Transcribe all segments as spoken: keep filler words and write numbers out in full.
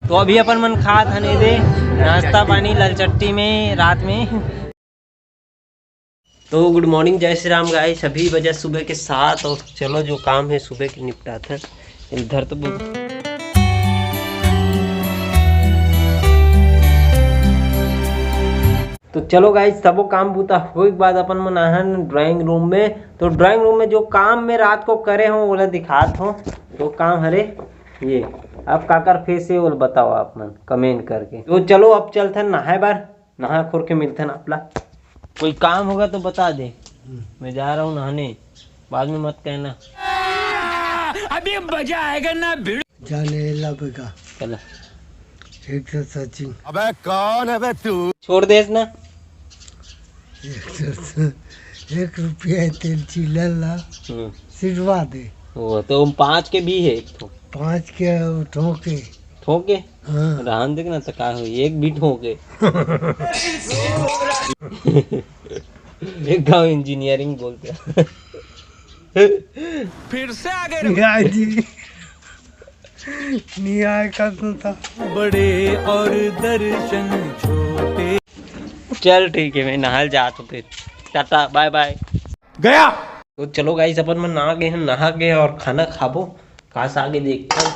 तो अभी अपन मन खात हन एदे नाश्ता पानी लाल चट्टी में रात में। तो गुड मॉर्निंग, जय श्री राम गाइस। अभी बजा सुबह के सात और चलो जो काम है सुबह के निपटात हन। इधर तो बोल। तो चलो गाइस, सबो काम बूता होए के बाद अपन मन आहन ड्राइंग रूम में। तो ड्राइंग रूम में जो काम मैं रात को करे हों ओला दिखात हों। तो काम हरे ये। अब काकर फेस है ओला बताओ आप मन कमेंट करके। तो चलो अब चलथन नहाए बर, नहा खोर के मिलथन आप ला। कोई काम होगा तो बता दे, मैं जा रहा हूँ नहाने, बाद में मत कहना। अभी मजा आएगा ना भिड़ू। जाने ला बेगा। चला। एक तो सचिन। अबे कौन है बे तू? छोड़ देस ना। एक तो एक रुपया तेल चिल्लर ला हम्म। सिटवा दे। वो तो हम पाँच के भी है एक ठो। पाँच के ठोके। ठोके? हाँ। रहन देख ना तो का हो, एक भी ठोके। एक गाँव इंजीनियरिंग बोलते हैं। फिर से आ गए रे। न्याय जी। न्याय का तो था। बड़े और दर्शन छोटे। चल ठीक है, मैं नहाल जात हूँ फिर। टाटा, बाय बाय। गया। तो चलो गाइस, अपन मन नहा गए हैं, नहा के और खाना खाबो। का साग है देखते हैं।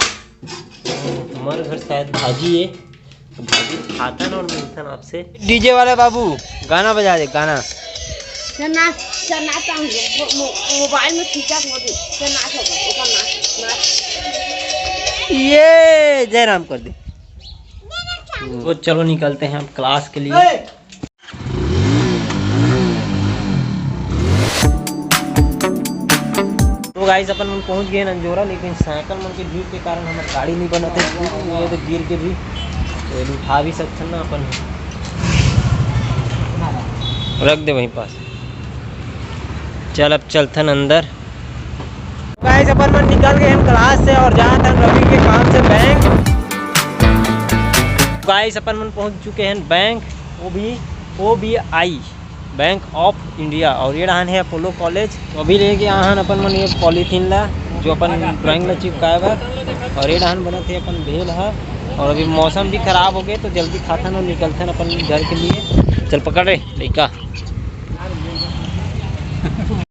हमारे घर शायद भाजी है, तो भाजी खातन और मिलतन आपसे। डीजे वाले बाबू, गाना बजा दे, गाना। चना, चना तो हम मो-, मो-, मोबाइल में खींचा कर दे। चना तो ओकर नाच, नाच। ये जय राम कर दे। तो चलो निकलते हैं अब क्लास के लिए। तो गाइस, अपन मन पहुंच गए अंजोरा, लेकिन साइकिल मन के भीड़ के कारण हमर गाड़ी नहीं बनत है। ये तो गिर के भी, तो ये उठा भी सकथन ना अपन। रख दे वहीं पास। चल, अब चलथन अंदर। गाइस, अपन मन निकल गए हैं क्लास से और जात हन रवि के काम से बैंक। गाइस, अपन मन पहुंच चुके हैं बैंक, वो भी ओबीआई, बैंक ऑफ इंडिया। और ये डहान है अपोलो कॉलेज। तो अभी लेके आहन अपन मन ये पॉलीथीन ला, जो अपन ड्राइंग ला चिपकाए बर। और ये डहान बनत है अपन भेल हा। और अभी मौसम भी खराब हो गए, तो जल्दी खाथन और निकलथन अपन घर के लिए। चल पकड़ रे लइका।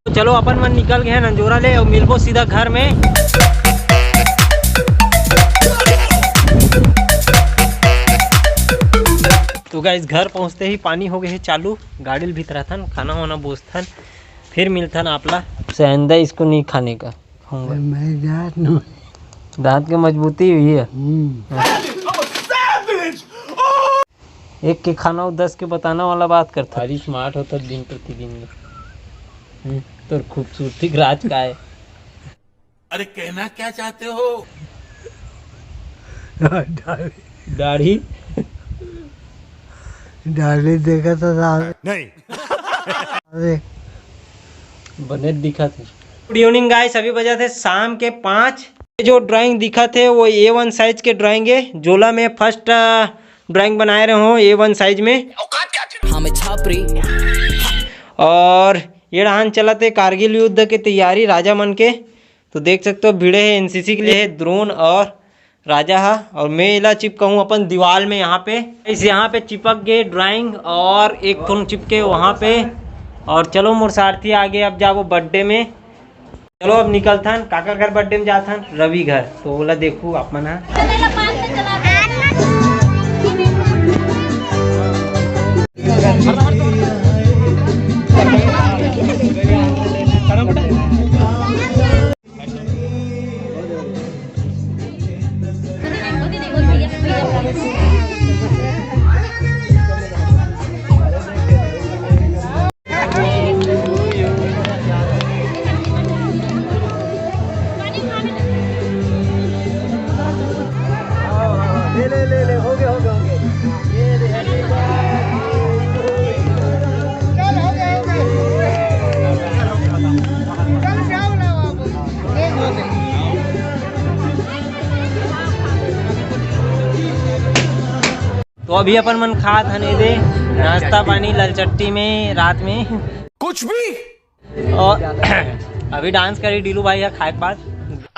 तो चलो, अपन मन निकल गए हैं अंजोरा ले और मिलबो सीधा घर में। तो गाइस, घर पहुंचते ही पानी हो गए है चालू, गाड़ी ल भीतराथन, खाना वाना बोसथन, फिर मिलथन आपला। से आइंदा इसको नहीं खाने का, खाऊंगा। मैं जात नो। दांत के मजबूती हुई है। हम्म। एक के खाना और दस के बताना वाला बात करता। भारी स्मार्ट होता दिन प्रतिदिन में। हम्म, तोर खूबसूरती के राज का है? अरे कहना क्या चाहते हो? दाढ़ी। दाढ़ी। दाढ़ी देखा तो साहब। नहीं। अरे। बने दिखा थे। गुड इवनिंग गाइस, अभी बजा थे शाम के पाँच। ये जो ड्राइंग दिखा थे वो ए वन साइज के ड्राइंग है। जोला में फर्स्ट ड्राइंग बनाए रहे हो ए वन साइज में। हम छापरी। और ये डहान चलत हे कारगिल युद्ध के तैयारी राजा मन के। तो देख सकते हो भिड़े हे एनसीसी के लिए हे द्रोण और राजा हा। और मैं एला चिपकाऊँ अपन दीवाल में यहाँ पे। इस यहाँ पे चिपक गए ड्राइंग और एक ठोन चिपके वहाँ पे। और चलो मोर सारथी आगे अब जाबो बर्थडे में। चलो अब निकलथन, काकर घर बर्थडे में जाथन, रवि घर। तो ओला देखू आप मन ह। ले, ले, ले, ले, हो गया, हो गया, हो गया। ये ले, happy birthday to you। चल, हो गया, हो गया। चल, क्या बोला बाबू? एक हो गया। तो अभी अपन मन खात हन एदे नाश्ता पानी ललचट्टी में रात में। कुछ भी। और अभी डांस करी डीलू भाई है खाए के बाद।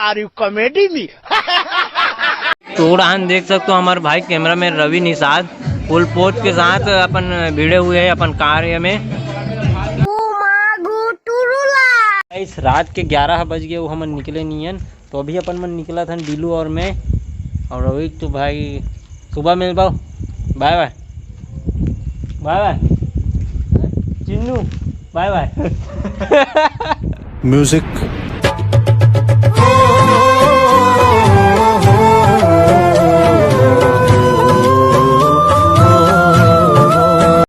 Are you comedy me? तो उड़ान देख सकते हो, हमारे भाई कैमरा मैन रवि निषाद फुल पोज के साथ अपन भिड़े हुए हैं अपन कार्य में। इस रात के ग्यारह बज गए, वो हमन निकले नहीं हन। तो अभी अपन मन निकला था डीलू और मैं, और रवि तो भाई सुबह मिल पाओ। बाय बाय। बाय बाय चिन्नू। बाय बाय। Music